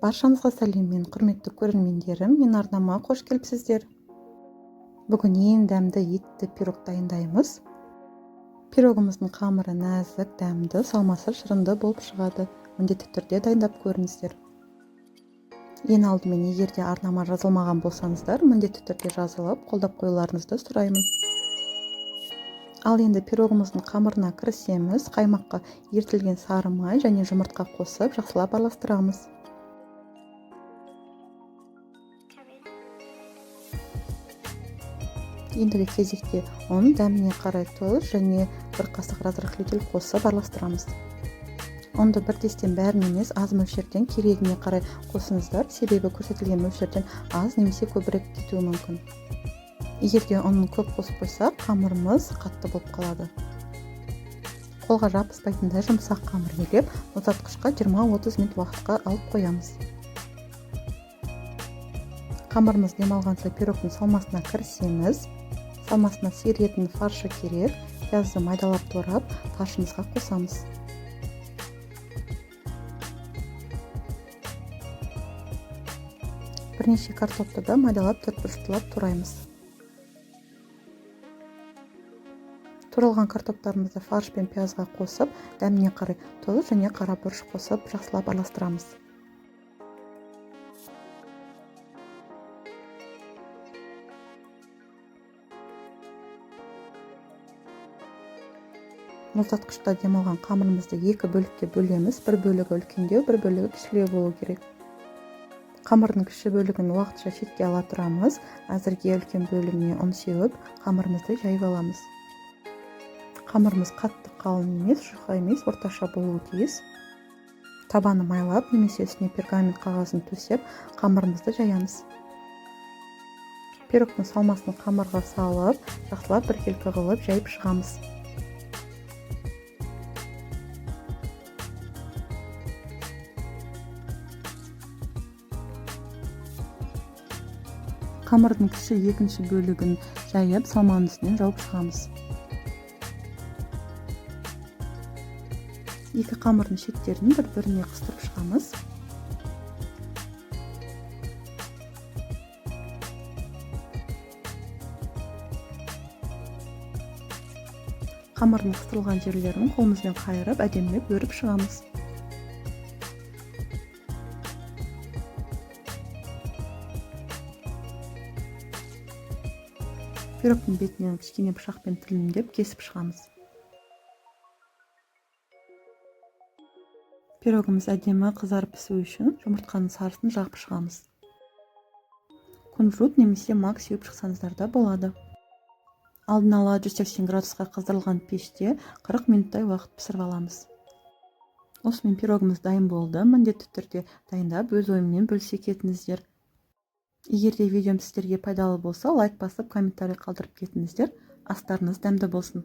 Баршаңызға сәлем, мен құрметті көрермендерім, мен арнама қош келіпсіздер. Бүгін ең дәмді етті пирог дайындаймыз. Пирогымыздың қамыры нәзік, дәмді, салмасы шырынды болып шығады. Міндетті түрде дайындап көріңіздер. Ең алдымен, егер де арнама жазылмаған болсаңыздар, міндетті түрде жазылып, қолдап қоюларыңызды сұраймын. Ал енді пирогымыздың қамырына кірісеміз. Қаймаққа ерітілген сары май және жұмыртқа қосып, жақсылап араластырамыз. Ендігі кезекте ұн, дәміне қарай тұз және бір қасық разрыхлитель қосып араластырамыз. Ұнды бірдестен бәрін емес, аз мөлшерден керегіне қарай қосыңыздар, себебі көрсетілген мөлшерден аз немесе көбірек кетуі мүмкін. Егер де ұнын көп қосып қойсақ, қамырымыз қатты болып қалады. Қолға жабыспайтындай жұмсақ қамыр елеп, мұздатқышқа 20-30 минут уақытқа алып қоямыз. Қамырымыз демалғанша пирогтың салмасына кірісеміз. Салмасына сиыр етінің фаршы керек. Пиязды майдалап турап, фаршымызға қосамыз. Бірнеше картопты да майдалап төртбұрыштылап тураймыз. Туралған картоптарымызды фарш пен пиязға қосып, дәміне қарай тұз және қара бұрыш қосып, жақсылап араластырамыз. Мұздатқышта демалған қамырымызды екі бөлікке бөлеміз. Бір бөлігі үлкендеу, бір бөлігі кішілеу болу керек. Қамырдың кіші бөлігін уақытша шетке ала тұрамыз. Әзірге үлкен бөлігіне ұн сеуіп, қамырымызды жайып аламыз. Қамырымыз қатты қалың емес, жұқа емес, орташа болуы тиіс. Табаны майлап немесе үстіне пергамент қағазын төсеп, қамырымызды жаямыз. Пирогтың салмасын қамырға салып, жақсылап біркелкі қылып жайып шығамыз. Қамырдың кіші екінші бөлігін жайып, салманың үстінен жауып шығамыз. Екі қамырдың шеттерін бір-біріне қыстырып шығамыз. Қамырдың қыстырылған жерлерін қолымызбен қайырып, әдемілеп өріп шығамыз. Пирогтың бетінен кішкене пышақпен тілімдеп кесіп шығамыз. Пирогымыз әдемі қызарып пісу үшін жұмыртқаның сарысын жағып шығамыз. Кунжут немесе мак сеуіп шықсаңыздар да болады. Алдын ала 180 градусқа қыздырылған пеште 40 минуттай уақыт пісіріп аламыз. Осымен пирогымыз дайын болды. Міндетті түрде дайындап, өз ойыммен бөлісе кетіңіздер. Егер де видеом сіздерге пайдалы болса, лайк басып, комментарий қалдырып кетіңіздер. Астарыңыз дәмді болсын.